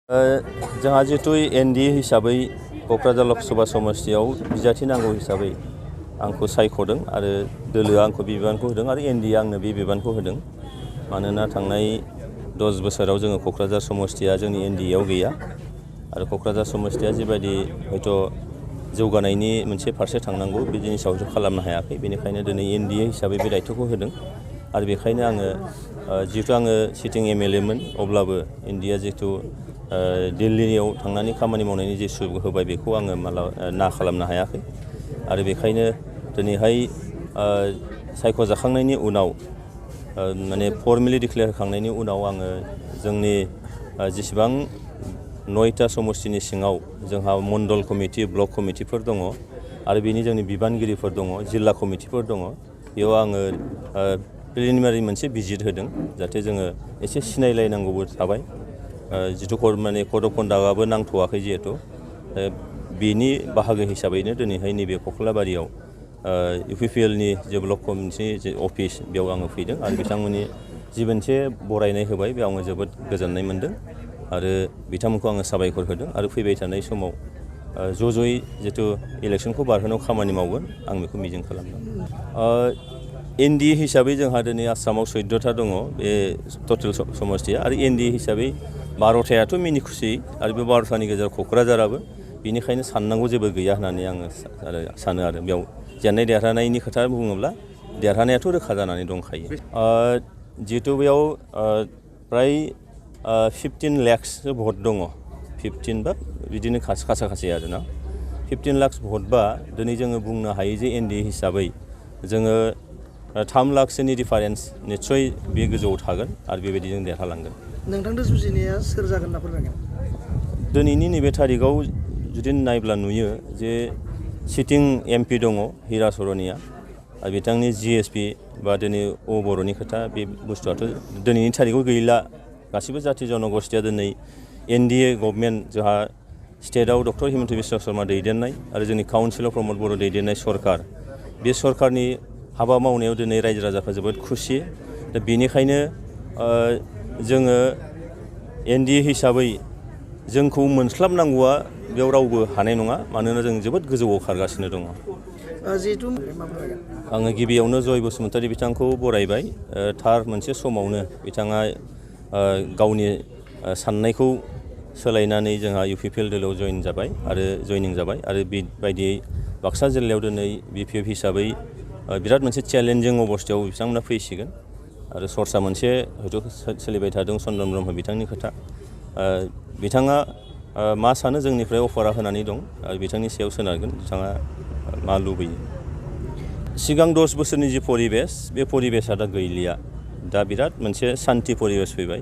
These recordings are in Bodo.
जोंहा जिहेतु एनडीए हिसाबै क'क्राझार लक'सभा समस्तियाव बिजाथि नांगौ हिसाबै आंखौ सायख'दों आरो दोलोआ आंखौ बे बिबानखौ होदों आरो एनडीए आंनो बे बिबानखौ होदों। मानोना थांनाय 10 बोसोराव जोङो क'क्राझार समस्तिया जोंनि एनडीएआव गैया आरो क'क्राझार समस्तिया जिबायदि हयथ' जौगानायनि मोनसे फारसे थांनांगौ बे जिनिसाव खालामनो हायाखै। बेनिखायनो दिनै एनडीए हिसाबै बे दायित्वखौ होदों आरो बेखायनो आङो जिहेतु आङो सिटिं एमएलएमोन अब्लाबो एनडीएआ जिहेतु दिल्लीयाव थांनानै खामानि मावनायनि जे सुबुं होबाय बेखौ आङो ना खालामनो हायाखै आरो बेखायनो दिनैहाय सायख'जाखांनायनि उनाव माने फर्मेलि डिक्लेयार होखांनायनि उनाव आङो जोंनि जेसेबां 9टा समस्तिनि सिङाव जोंहा मण्डल कमिटि ब्लक कमिटिफोर दङ आरो बेनि जोंनि बिबानगिरिफोर दङ जिल्ला कमिटिफोर दङ बेयाव आङो प्रिलिमिनारि मोनसे भिजिट होदों जाहाथे जोङो एसे सिनायलायनांगौबो थाबाय जिथु माने कड अफ कन्डाक्टआबो नांथ'वाखै जिहेतु बेनि बाहागो हिसाबैनो दिनैहाय नैबे कख्लाबारियाव इउपिपिएलनि जे ब्लक कमिटिनि जे अफिस बेयाव आङो फैदों आरो बिथांमोननि जि मोनसे बरायनाय होबाय बेयाव आङो जोबोद गोजोननाय मोन्दों आरो बिथांमोनखौ आङो साबायखर होदों आरो फैबाय थानाय समाव ज'यै जितु इलेक्सनखौ बारहोनायाव खामानि मावगोन आं बेखौ मिजिं खालामदों। एनडीए हिसाबै जोंहा दिनै आसामाव 14टा दङ बे टटेल समस्तिया आरो एनडीए हिसाबै 12टायाथ' मिनि खुसि आरो बे 12टानि गेजेराव क'क्राझाराबो बेनिखायनो साननांगौ जेबो गैया होननानै आङो सानो आरो बेयाव जेननाय देरहानायनि खोथा बुङोब्ला देरहानायाथ' रोखा जानानै दंखायो। जिहेतु बेयाव प्राय 15 लाखसो भट दङ 15 बा बिदिनो खासा आरोना 15 लाख भट बा दिनै जोङो बुंनो हायो जे एनडीए हिसाबै जोङो 3 लाखसोनि डिफारेन्स निस्सय बे गोजौआव थागोन आरो बेबायदि जों देरहालांगोन। नोंथांनि जुजिनाया सोर जागोन होनना फोरमायगोन? दिनैनि नैबे थारिखआव जुदि नायब्ला नुयो जे सिटिं एमपि दङ हिरा सरनिया आरो बिथांनि जिएसपि बा दिनै बर'नि खोथा बे बुस्थुआथ' दिनैनि थारिखआव गैला गासिबो जाथि जनगोष्ठीया दिनै एनडीए गभर्नमेन्ट जोंहा स्टेटआव डक्टर हिमन्त बिश्व शर्मा दैदेननाय आरो जोंनि काउन्सिल अफ प्रमद बर' दैदेननाय सरकार बे सरकारनि हाबा मावनायाव दिनै रायजो राजाफ्रा जोबोद खुसि दा बेनिखायनो जोङो एनडीए हिसाबै जोंखौ मोनस्लाबनांगौआ बेयाव रावबो हानाय नङा मानोना जों जोबोद गोजौआव खारगासिनो दङ। आङो गिबियावनो जय बसुमतारी बिथांखौ बरायबाय थार मोनसे समावनो बिथाङा गावनि साननायखौ सोलायनानै जोंहा इउपिपिएल दोलोआव जयनिं जाबाय आरो बेबायदियै बाक्सा जिल्लायाव दिनै बिपिएफ हिसाबै बिराद मोनसे चेलेन्जिं अबस्थायाव बिथांमोना फैसिगोन आरो सर्सा मोनसे हयथ' सोलिबाय थादों चन्द्रन ब्रह्म बिथांनि खोथा बिथाङा मा सानो जोंनिफ्राय अफारा होनानै दं आरो बिथांनि सायाव सोनारगोन बिथाङा मा लुबैयो। सिगां 10 बोसोरनि जि परिबेस बे परिबेसा दा गैलिया दा बिराद मोनसे सान्थि परिबेस फैबाय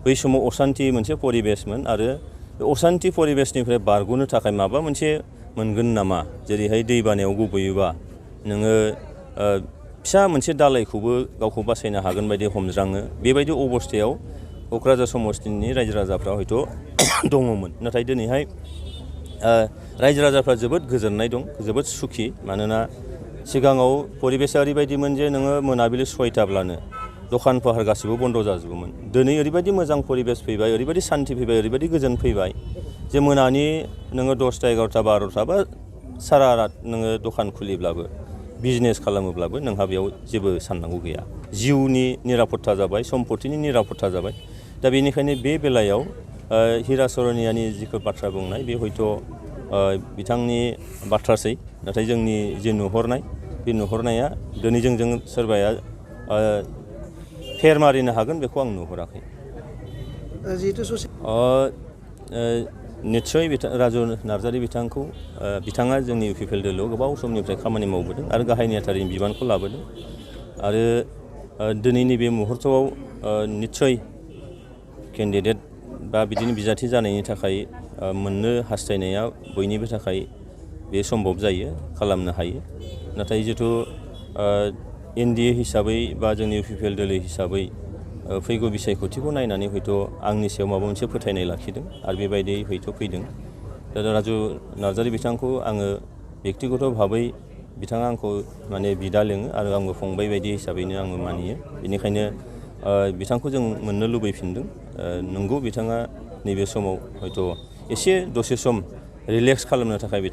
बै समाव असान्थि मोनसे परिबेसमोन आरो बे असान्थि परिबेसनिफ्राय बारग'नो थाखाय माबा मोनसे मोनगोन नामा जेरैहाय दैबानायाव गबोयोबा नोङो फिसा मोनसे दालायखौबो गावखौ बासायनो हागोन बायदि हमज्राङो बेबायदि अबस्थायाव क'क्राझार समस्तिनि रायजो राजाफ्रा हयथ' दङमोन नाथाय दिनैहाय रायजो राजाफ्रा जोबोद गोजोननाय दं जोबोद सुखि मानोना सिगाङाव परिबेसा ओरैबायदिमोन जे नोङो मोनाबिलि 6टाब्लानो दखान फाहार गासिबो बन्द' जाजोबोमोन दिनै ओरैबायदि मोजां परिबेस फैबाय ओरैबायदि सान्थि फैबाय ओरैबायदि गोजोन फैबाय जे मोनानि नोङो 10टा 11टा 12टा बा सारा रात नोङो दखान खुलिब्लाबो बिजनेस खालामोब्लाबो नोंहा बेयाव जेबो साननांगौ गैया जिउनि निरापत्ता जाबाय सम्पतिनि निरापत्ता जाबाय दा बेनिखायनो बे बेलायाव हिरा सरनियानि जिखौ बाथ्रा बुंनाय बे हयथ' बिथांनि बाथ्रासै नाथाय जोंनि जे नुहुरनाय बे नुहुरनाया दिनै जोंजों सोरबाया फेर मारिनो हागोन बेखौ आं नुहुराखै। निस्सय राजु नार्जारि बिथाङा जोंनि इउपिपिएल दोलोआव गोबाव समनिफ्राय खामानि मावबोदों आरो गाहाय नेहाथारिनि बिबानखौ लाबोदों आरो दिनैनि बे मुहुर्तआव निस्सय केन्डिडेट बा बिदिनो बिजाथि जानायनि थाखाय मोननो हास्थायनाया बयनिबो थाखाय बे सम्भब जायो खालामनो हायो नाथाय जिथु एनडीए हिसाबै बा जोंनि इउपिपिएल दोलो हिसाबै फैगौ बिसायख'थिखौ नायनानै हयथ' आंनि सायाव माबा मोनसे फोथायनाय लाखिदों आरो बेबायदियै हयथ' फैदों दा राजु नार्जारि बिथांखौ आङो बेक्तिगत भाबै बिथाङा आंखौ माने बिदा लिङो आरो आंबो फंबाय बायदि हिसाबैनो आङो मानियो बेनिखायनो बिथांखौ जों मोननो लुबैफिनदों नंगौ बिथाङा नैबे समाव हयथ' एसे दसे सम रिलेक्स खालामनो थाखाय बिथाङा